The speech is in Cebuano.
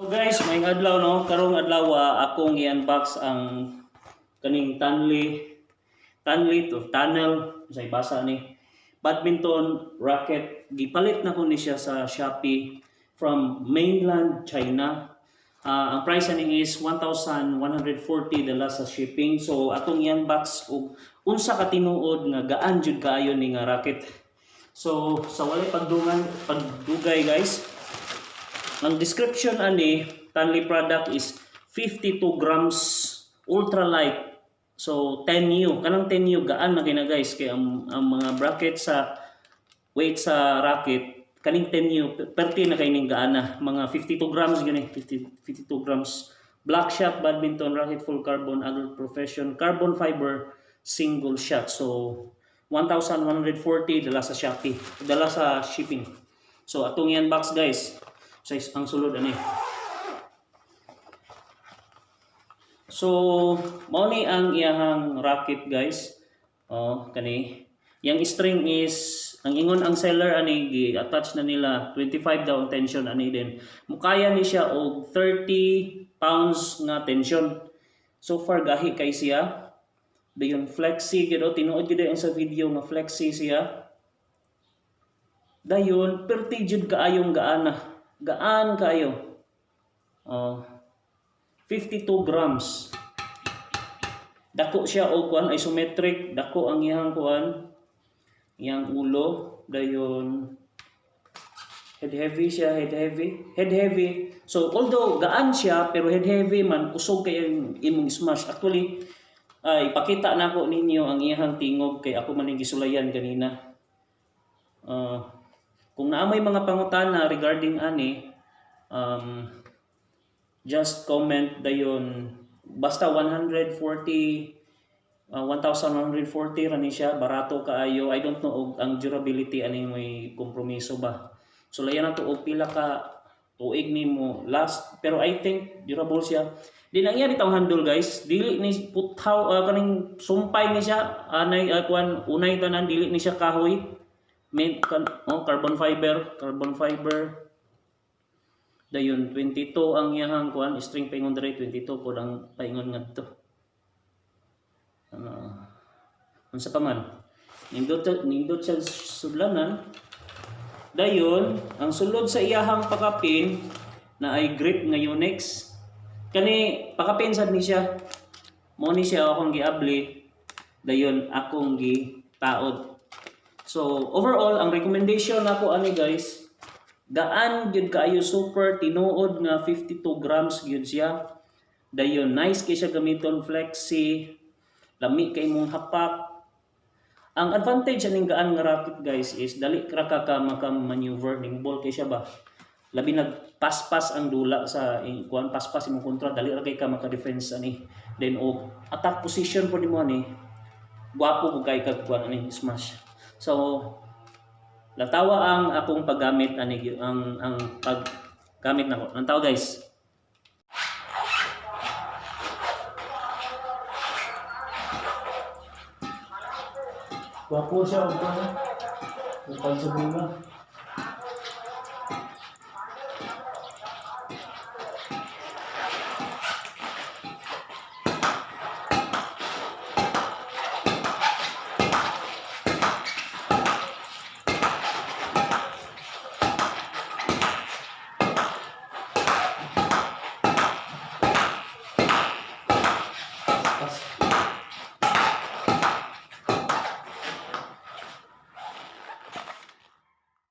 Guys, may adlaw, no, karong adlaw akong i-unbox ang kaning Tanli Tanli to Tunnel sa basa ni badminton racket. Gipalit na ko ni siya sa Shopee from mainland China. Ang price ani is 1,140 dala sa shipping. So atong i-unbox og unsa ka tinuod nga gaan jud kaayo ni nga racket. So sa walay pagdungan pagdugay, guys, ang description ani Tanli product is 52 grams, ultralight. So 10U, kanang 10U gaan na kina, guys, kay ang mga bracket sa weight sa racket kaning 10U perti na kay ning gaan na mga 52 grams gani, 50, 52 grams. Black shot badminton racket, full carbon, adult profession, carbon fiber, single shot. So 1,140 dala sa Shopee, dala sa shipping. So atong i-unbox, guys, size ang sulod ani. So mao ni ang iyahang racket, guys. Oh, kani. Yang string is ang ingon ang seller ani gi-attach na nila, 25 daw ang tension ani din. Mukaya ni siya og 30 pounds nga tension. So far gahi kay siya. Dayon flexi gyud, oh, tinuod gyud ang sa video nga flexi siya. Dayon perti jud kaayong gaana. Gaan kaayo. Oh. 52 grams. Dako siya og kuan, isometric, dako ang iyang kuan, iyang ulo, dayon head heavy siya, head heavy, head heavy. So although gaan siya pero head heavy man, kusog kay ang imong smash. Actually, ay ipakita nako ninyo ang iyang tingog kay ako man ning gisulayan ganina. Kung naa may mga pangutana regarding ani, just comment. Dayon basta 140, 1,140 ra ni siya, barato kaayo. I don't know og ang durability ani may kompromiso ba. So layan na to og pila ka tuig nimo last, pero I think durable siya. Di lang iya bitang handle, guys, dili ni puthaw, kaning sumpay ni siya anay, kuan unay tanan, dili ni siya kahoy. May kan, oh, carbon fiber, carbon fiber. Dayon 22 ang iyahang kuan string, paingon diri 22 pod ang paingon ngadto. Unsa pa man, nindot nindot siya sudlanan. Dayon ang sulod sa iyahang pakapin na ay grip nga Yonex. Kani pakapin sad ni siya. Mo ni siya akong giabli, dayon akong gitaod. So overall, ang recommendation nako ani, guys, gaan gyud kaayo, super tinuod nga 52 grams gyud siya. Dayon nice kay siya gamiton, flexi, lami kay imong hapak. Ang advantage aning gaan nga racket, guys, is dali ra ka maka-maneuver, nimble kay siya ba. Labi nagpaspas ang dula sa kuan, paspas imong kontra, dali ra kay ka maka-defense ani. Then og attack position po nimo ani, gwapo pud kay kag kuan ani, smash. So latawa ang akong paggamit ani, ang paggamit nako. Lantaw, guys. Gwapo siya og kuan. Pag sa bunga. Pas.